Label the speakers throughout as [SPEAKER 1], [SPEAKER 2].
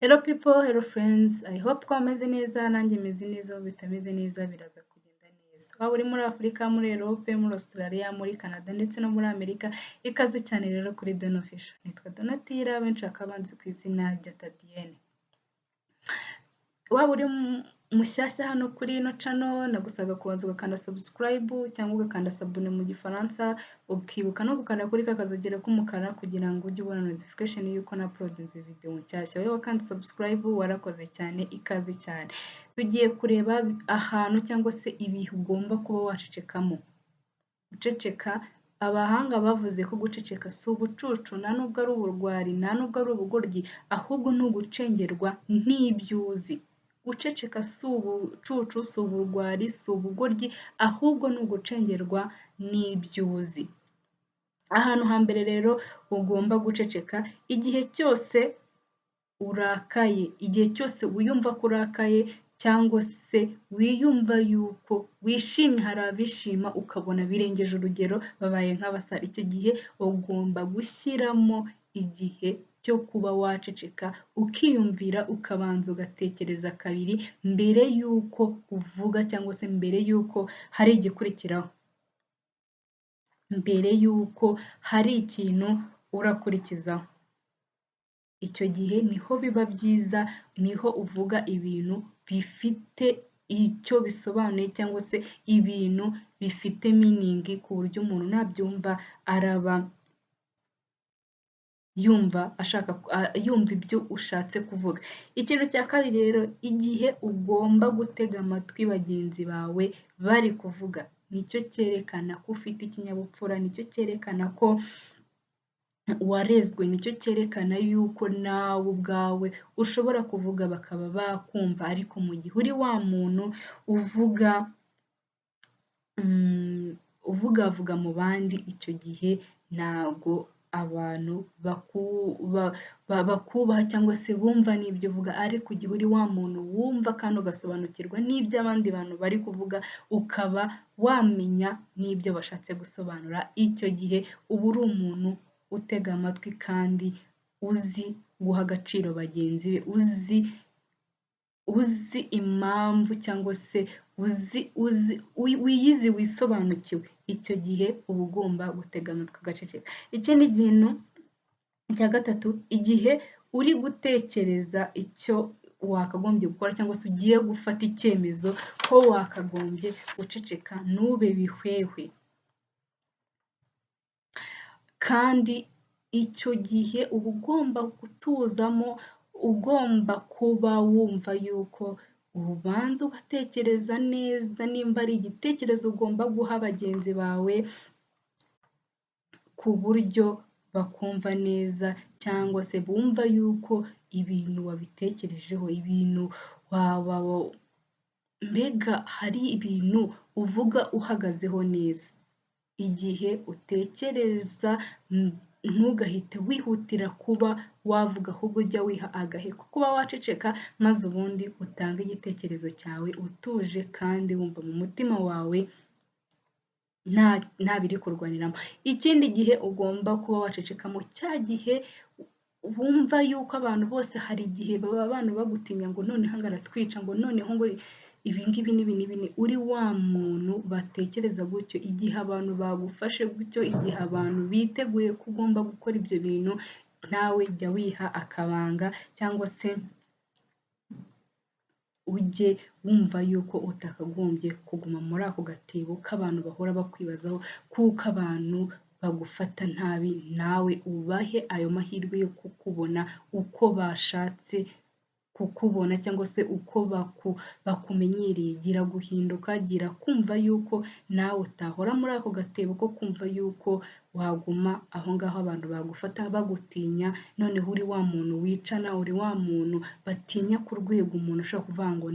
[SPEAKER 1] Hello people, hello friends, I hope ko mumeze neza, nanjye meze neza, aho bitameze neza biraza kugenda neza. Waba uri muri Afurika, muri Europe, muri Australia, muri Canada ndetse no muri Amerika, ikaze cyane rero kuri Don Official. Nitwa Donatira, benshi bakaba banzi ku izina rya Tadienne. Waba uri mushyashya hano kuri ino channel, nagusaba kubanza ugakanda subscribe cyangwa ugakanda s'abonner mu Gifaransa, ukibuka no gukanda kuri ka kazogera k'umukara kugira ngo ujye ubona notification y'uko na uploadinze video nshyashya. Wowe wakanze subscribe, warakoze cyane, ikaze cyane. Tugiye kureba ahantu cyangwa se ibihe ugomba kuba wacecekamo. Guceceka, abahanga bavuze ko guceceka si ubucucu, nta nubwo ari uburwari, nta nubwo ari ubugoryi, ahubwo ni ugucengerwa n'ibyo uzi. Guceceka si ubucucu, si uburwari, si ubugoryi, ahubwo ni ugucengerwa n'ibyo uzi. Ahantu hambere rero ugomba guceceka, igihe cyose urakaye, igihe cyose wiyumva ko urakaye cyangwa se wiyumva yuko wishimye, hari abishima ukabona birengeje urugero, babaye nk'abasare, icyo gihe ugomba gushyiramo igihe cyo kuba waceceka, ukiyumvira, ukabanza ugatekereza kabiri mbere y'uko uvuga cyangwa se mbere y'uko hari igikurikiraho, mbere y'uko hari ikintu urakurikizaho. Icyo gihe niho biba byiza, niho uvuga ibintu bifite icyo bisobanuye cyangwa se ibintu bifite meaning, ku buryo umuntu nabyumva araba yumva ashaka, yumva ibyo ushatse kuvuga. Ikintu cya kabiri rero, igihe ugomba gutega amatwi bagenzi bawe bari kuvuga, nicyo cyerekana ko ufite ikinyabupfura, nicyo cyerekana ko warezwe, nicyo cyerekana yuko nawe ubwawe ushobora kuvuga bakaba bakumva. Ariko mu gihe uri wa muntu uvuga uvugavuga mu bandi, icyo gihe ntago abantu bakubaha cyangwa se bumva n'ibyo uvuga. Ariko igihe uri wa muntu wumva kandi ugasobanukirwa n'ibyo abandi bantu bari kuvuga, ukaba wamenya n'ibyo bashatse gusobanura, icyo gihe uba uri umuntu utega amatwi kandi uzi guha agaciro bagenzi be, uzi impamvu cyangwa se uzi uzi wiyizi, wisobanukiwe, icyo gihe uba ugomba gutega amatwi ugaceceka. Ikindi kintu cya gatatu, igihe uri gutekereza icyo wakagombye gukora cyangwa se ugiye gufata icyemezo, ko wakagombye guceceka, ntube bihwehwe. Kandi icyo gihe uba ugomba gutuzamo, ugomba kuba wumva yuko ubanza ugatekereza neza nimba ari igitekerezo ugomba guha bagenzi bawe, ku buryo bakumva neza cyangwa se bumva yuko ibintu wabitekerejeho, ibintu waba mbega hari ibintu uvuga uhagazeho neza. Igihe utekereza, ntugahite wihutira kuba wavuga, ahubwo ujya wiha agahe ko kuba waceceka, maze ubundi utange igitekerezo cyawe utuje kandi wumva mu mutima wawe nta biri kurwaniramo. Ikindi gihe ugomba kuba wacecekamo, cya gihe wumva yuko abantu bose, hari igihe baba abantu bagutinya ngo noneho ngo aratwica, ngo noneho ngo ibi ngibi n'ibi n'ibi, uri wa muntu batekereza gutyo, igihe abantu bagufashe gutyo, igihe abantu biteguye ko ugomba gukora ibyo bintu, nawe jya wiha akabanga cyangwa se ujye wumva yuko utakagombye kuguma muri ako gatebo k'abantu bahora bakwibazaho, kuko abantu bagufata nabi, nawe ubahe ayo mahirwe yo kukubona uko bashatse kukubona cyangwa se uko bakumenyereye. Gira guhinduka, gira kumva yuko nawe utahora muri ako gatebo ko kumva yuko waguma aho ngaho abantu bagufata bagutinya, noneho uri wa muntu wicana, uri wa muntu batinya ku rwego umuntu ashobora kuvuga ngo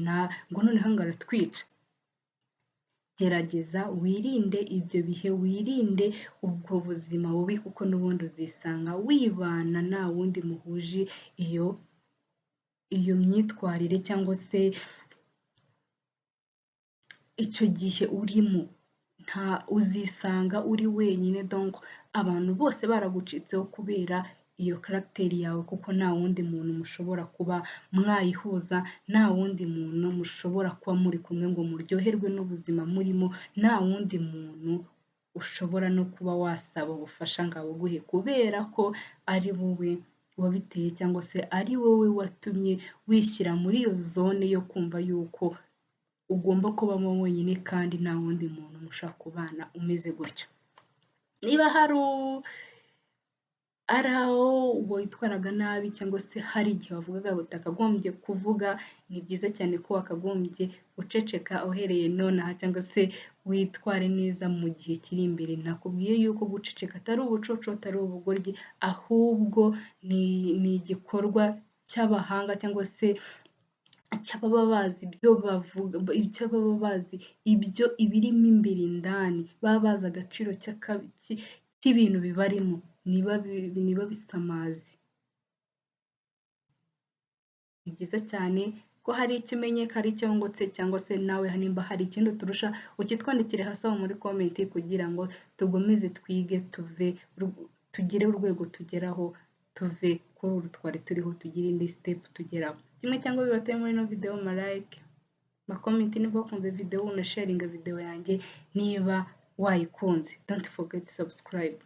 [SPEAKER 1] ngo noneho ngo aratwica. Gerageza wirinde ibyo bihe, wirinde ubwo buzima bubi, kuko n'ubundi uzisanga wibana nta wundi muhuje iyo myitwarire cyangwa se icyo gihe urimo, nta uzisanga uri wenyine, donc abantu bose baragucitseho kubera iyo caractère yawe, kuko nta wundi muntu mushobora kuba mwayihuza, nta wundi muntu mushobora kuba muri kumwe ngo muryoherwe n'ubuzima murimo, nta wundi muntu ushobora no kuba wasaba ubufasha ngo abuguhe, kubera ko ari wowe wabiteye cyangwa se ari wowe watumye wishyira muri iyo zone yo kumva yuko ugomba kubamo wenyine kandi nta wundi muntu mushobora kubana umeze gutyo. Niba hari ari aho witwaraga nabi cyangwa se hari igihe wavugaga utakagombye kuvuga, ni byiza cyane ko wakagombye guceceka uhereye nonaha cyangwa se witware neza mu gihe kiri imbere. Nakubwiye yuko guceceka atari ubucucu, atari ubugoryi, ahubwo ni igikorwa cy'abahanga cyangwa se cy'ababa bazi ibyo bavuga, cy'ababa bazi ibyo ibirimo imbere indani, baba bazi agaciro k'ibintu bibarimo, ntibabisamaze. Ni byiza cyane ko hari icyo umenye, ko hari icyo wungutse, cyangwa se nawe nimba hari ikindi uturusha ukitwandikire hasi aho muri comment kugira ngo dukomeze twige, tuve tugire urwego tugeraho, tuve kuri uru twari turiho tugire indi step tugeraho. Kimwe cyangwa bibiri batuye muri ino video, ma like, ma comment niba wakunze video, unasharinga video yanjye niba wayikunze. Don't forget subscribe.